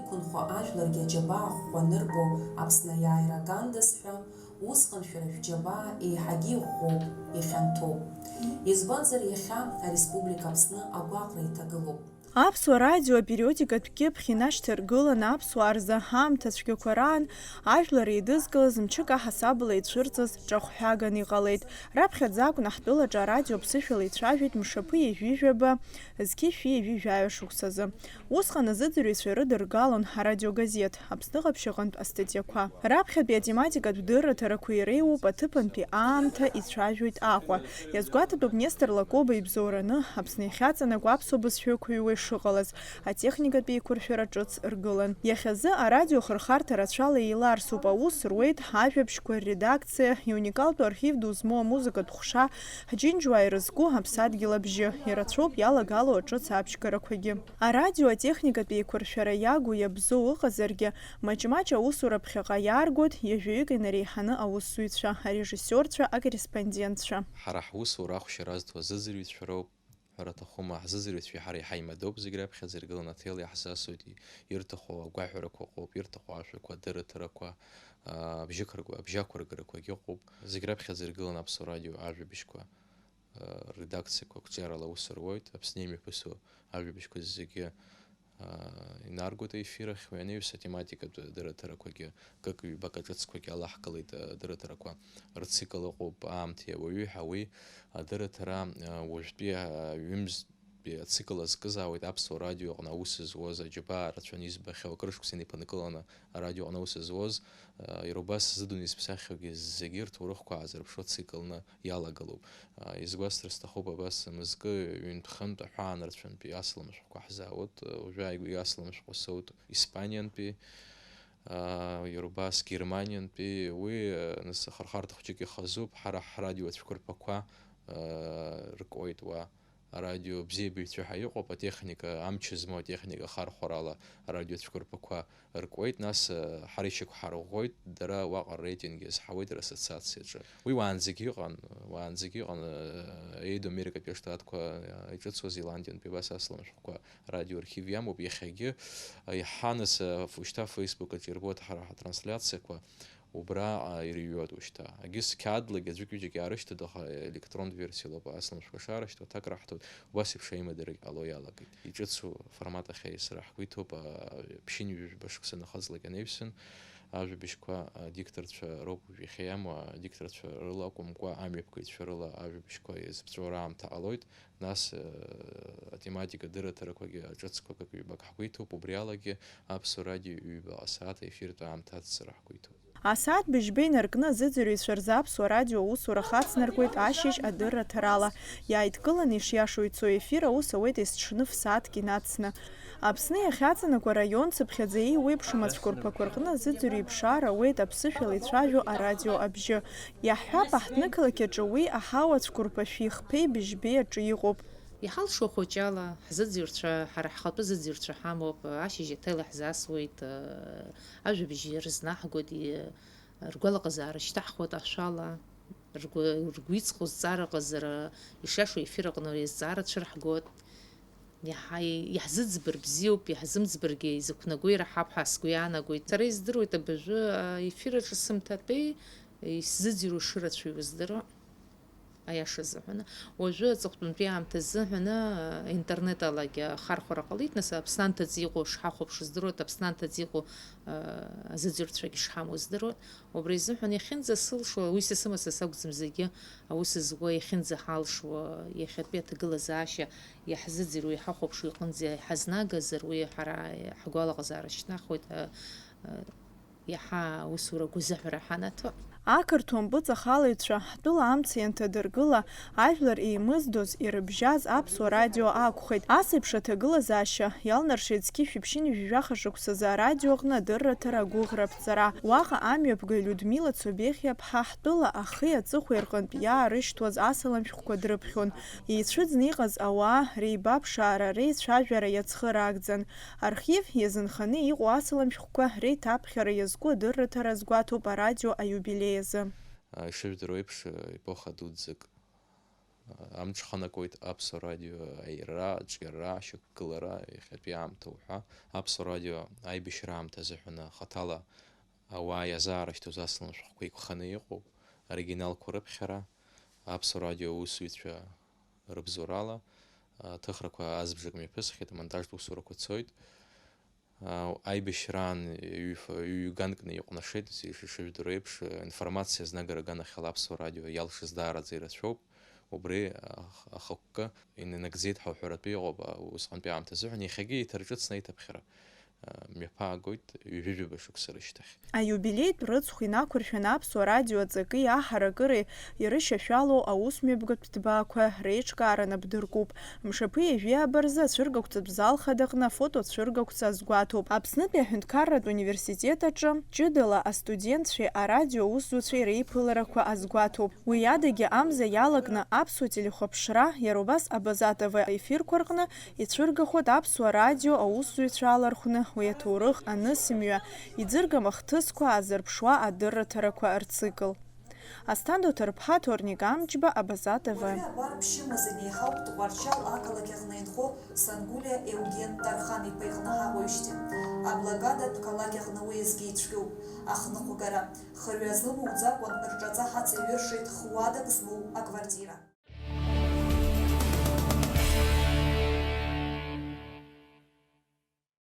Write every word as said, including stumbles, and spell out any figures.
Хәынхәа ажәларгьы аџьабаа ӷәӷәа анырбо Аԥсны аиааира агандаз ҳәа, усҟан шәара шәџьабаа еиҳагьы иӷәӷәоуп, ихьанҭоуп. Избанзар, иахьа ареспублика Аԥсны агәаҟра иҭагылоуп. Аԥсуа радио апериодикатә кьыԥхь инашьҭаргыланы аԥсуаа рзы аамҭа цәгьақәа раан ажәлар еидызкылаз мчык аҳасабала ицәырҵыз ҿахәҳәаган иҟалеит. Раԥхьаӡа акәын ҳтәылаҿы арадио ԥсышәала ицәажәеит мшаԥы ҩажәи жәаба, зқьи шәи ҩажәи жәаҩа шықәсазы. Усҟан азыӡырҩцәа ирыдыргалон арадиогазеҭ Аԥсны ҟаԥшь аҟынтә астатиақәа. Раԥхьатәи атематикатә дырраҭарақәа иреиуоуп аҭыԥантәи аамҭа, ицәажәоит Аҟәа. Иазгәаҭатәуп Нестор Лакоба ибзоураны Аԥсны иахьаҵанакуа аԥсуа бызшәа ықәыҩуа ишыҟалаз, атехникатә еиқәыршәара ҿыц ргылан. Иахьазы арадио ахырхарҭа рацәала еиларсуп, аус руеит ажәабжьқәа рредакциа, иуникалтәу архив ду змоу амузыкатә ҟәша, ҳџьынџьуаа ирызку аԥсадгьыл абжьы, ирацәоуп иалагало аҿыц абжьгарақәагьы. Арадио атехникатә еиқәыршәара иагу иабзоу ыҟазаргьы, маҷ-маҷ аусура ԥхьаҟа иааргоит ҩажәаҩык инареиҳаны аусзуҩцәа, арежиссиорцәа, акорреспондентцәа. Ҳара ҳусура ахәшьара зҭо азыӡырҩцәа роуп. Ҳәара аҭахума, ҳзыӡырҩцәеи ҳареи ҳаимадоуп, зегь раԥхьаӡа иргыланы аҭел иаҳзасуеит, ирҭаху агәаҳәарақәа ыҟоуп, ирҭаху ажәақәа, адырраҭарақәа, а, абжьықәргәа-, абжьақәыргарақәагьы ыҟоуп. Зегь раԥхьаӡа иргыланы Аԥсуа радио ажәабжьқәа, а, редакциақәа ақәҿиарала аус руеит, Аԥсны имҩаԥысуа ажәабжьқәа зегьы, а, инаргоит аефир ахь, уи анаҩс атематикатә дырраҭарақәагьы, кык-ҩбак аҿыцқәагьы алаҳкылеит, а, дырраҭарақәа рцикл ыҟоуп, аамҭеи ауаҩи ҳәа, уи адырраҭара, а, уажәтәи аҩымзтәи ацикл азкызаауеит Аԥсуа радио аҟны аус зуаз, аџьабаа рацәаны избахьоу, акыр шықәса инеиԥынкыланы арадио аҟны аус зуаз, а, иара убас зыдунеи зыԥсахьоугьы зегьы рҭоурыхқәа аазырԥшуа циклны иалагалоуп. А, изгәасҭар сҭахуп, абас мызкы ҩынтә-хынтә аҳәаанырцәынтәи асалам шәҟәқәа ҳзаауеит, уажәы ааигәа асалам шәҟәы соут Испаниантәи, а, иара убас Германиантәи, уи, а, нас ахырхарҭа хәҷык ихазуп, ҳара ҳрадио ацәқәырԥақәа, а, ркуеит уа. Арадио бзиабаҩцәа ҳәа иҟоуп, атехника, амч змоу атехника ахархәарала арадио цәқәырԥақәа ркуеит, нас, э, ҳара ишьақәҳарӷәӷәоит, дара уаҟа рейтинг иазҳауеит, рассоциациаҿы. Уи уаанӡагьы ыҟан, уаанӡагьы ыҟан, э, Еидо Америкатәи Аштатқәа, э, иҿыцуаз Зеландиантәи абас асалам шәҟәқәа радиоархив иамоуп, иахьагьы, э, иаҳа нас, э, ф-, шьҭа Facebook аҿы ирбоит ҳара ҳатрансляциақәа, убраҟа ирыҩуеит уажәшьҭа. Егьыс қьаадлагьы аӡәык-ҩыџьак иаарышьҭуеит, аха електронтә версиала ауп асалам шәҟәы шааҳарышьҭуа, аҭак раҳҭоит, убас еиԥш аимадара ҟало иалагеит. Иҿыцу аформат ахь аиасра ҳгәы иҭоуп, а, ԥшьынҩажәи жәба шықәса нахыҵлак анаҩсан, ажәабжьқәа адикторцәа роуп уажә иахьа иамоу, адикторцәа рыла акәымкәа, амҩаԥгаҩцәа рыла ажәабжьқәа иазыԥҵәо раамҭа ҟалоит. Нас, э, атематика дырраҭарақәагьы ҿыцқәак ҩбак ҳгәы иҭоуп, убри алагьы Аԥсуа радио ҩбаҟа сааҭ аефиртә аамҭа аццара ҳгәы иҭоуп. Асааҭ быжьба инаркны азыӡырҩцәа рзы Аԥсуа радио аусура хацнаркуеит ашьыжь адырраҭарала. Иааидкыланы ишиашоу ицо ефир аус ауеит есҽны ф-сааҭк инацны. Аԥсны иахьаҵанакуа араион цыԥхьаӡа еиуеиԥшым ацәқәырԥақәа рҟны азыӡырҩ иԥшаар ауеит аԥсышәала ицәажәо арадио абжьы. Иаҳҳәап, аҳҭнықалақь аҿы уи аҳауа цәқәырԥа шәи хԥеи быжьбеи аҿы иҟоуп. Иҳалшо хәыҷала, ҳзыӡырҩцәа, ҳара ҳхатәы зыӡырҩцәа ҳамоуп, ашьыжь аҭел иаҳзасуеит, ажәабжь рызнаҳгоит, и-, ргәалаҟазаара шьҭаҳхуеит ашәала, ргәы, ргәы иҵхо зҵаара ҟазара, ишиашоу ефир аҟны иазҵаара цәырҳгоит. Иаҳа иаҳзыӡбар бзиоуп, иаҳзымӡбаргьы изықәнаго ираҳап ҳәа сгәы иаанагоит. Сара издыруеит абыржәы аефир аҿы сымҭатәеи исзыӡырҩуа шырацәаҩу здыруа. Аиаша азыҳәан, уажәы аҵыхәтәантәи аамҭа азыҳәан, а, интернет алагьы ахархәара ҟалеит, нас Аԥсны анҭыҵ иҟоу шҳахәаԥшуа здыруеит, Аԥсны анҭыҵ иҟоу, а, азыӡырҩцәагьы шҳамоу здыруеит. Убри азыҳәан иахьынӡасылшо, уи са сымацара сакәӡам, зегьы аус зуа иахьынӡаҳалшо, иахьатәи аҭагылазаашьа иаҳзыӡырҩуа, иҳахәаԥшуа иҟынӡа иҳазнагазар, уи ҳара ҳгәалаҟазаара шьҭнахуеит, а, а, иаҳа аусура гәазыҳәара ҳанаҭо. Ақырҭуа мпыҵахалаҩцәа ҳтәыла амца ианҭадыргыла, ажәлар еимыздоз, ирыбжьаз аԥсуа радио акәхеит. Ас еиԥш аҭагылазаашьа иалнаршеит зқьи жәшәи ԥшьынҩажәи жәаха шықәсазы арадио аҟны адырраҭара агәыӷра аԥҵара. Уаҟа амҩаԥгаҩ Людмила Цобехиаԥҳа ҳтәыла ахи аҵыхәеи рҟынтә иаарышьҭуаз асалам шәҟәқәа дрыԥхьон. Еицәыӡны иҟаз ауаа реибаԥшаара, реицәажәара иацхыраагӡан. Архив иазынханы иҟоу асалам шәҟәқәа реиҭаԥхьара иазку адырраҭара азгәаҭоуп арадио аиубилеи азы. Ишыжәдыруа еиԥш, епоха дуӡӡак Амҽханакуеит Аԥсуа радио аирра, аҿиара, ашьақәгылара, иахьатәи аамҭа уҳәа. Аԥсуа радио аибашьра аамҭа азыҳәан хаҭала ауаа иазаарышьҭуаз асалам шәҟәқәа еиқәханы иҟоуп, оригиналқәа рыԥхьара, Аԥсуа радио аусзуҩцәа рыбзоурала, аҭыхрақәа азбжак мҩаԥысхьеит, амонтажтә усурақәа цоит. Аибашьраан ҩ-, ҩ-ганкны иҟәнашеит, ишыжәдыруа еиԥш, информациа азнагара аганахьала Аԥсуа радио иалшаз даараӡа ирацәоуп. Убри ах-, ахықәкы инанагӡеит ҳәа уҳәаратәы иҟоуп, а, усҟантәи аамҭа азыҳәан. Иахьагьы еиҭарҿыцны аиҭаԥхьара, а, мҩаԥаагоит ҩажәижәаба шықәса рышьҭахь. Аиубилеитә рыцхә инақәыршәаны Аԥсуа радио аҵаки аҳаракыреи ирышьашәалоу аусмҩаԥгатә ҭбаақәа реиҿкаара нап дыркуп. Мшаԥы ҩажәи ааба рзы ацәыргақәҵатә зал хадаҟны афотоцәыргақәҵа азгәаҭоуп. Аԥснытәи аҳәынҭқарратә университет аҿы ҷыдала астудентцәеи арадио аусзуҩцәеи реиԥыларақәа азгәаҭоуп. Уи адагьы амза иалакны аԥсуа телехәаԥшра, иара убас Абаза Т В ефирқәа рҟны ицәыргахоит Аԥсуа радио аусзуҩцәа алархәны уи аҭоурых анысымҩа, иӡыргам ахҭысқәа аазырԥшуа адырраҭарақәа рцикл. Асҭанда Ҭарԥҳа, Ҭорник Амҷба, Абаза Т В. Уажәы абар ԥшьымазын еиҳауп Тҟәарчал ақалақь аҟны инхо Сангәлиа Еуген Тархан-иԥа иҟны ҳаҟоижьҭеи. Аблокадатә қалақь аҟны уеизгьы ицәгьоуп ахныҟәгара. Хырҩа злымоуӡакәан рҿаҵа ҳацеиҩыршеит хҩадак змоу аквартира.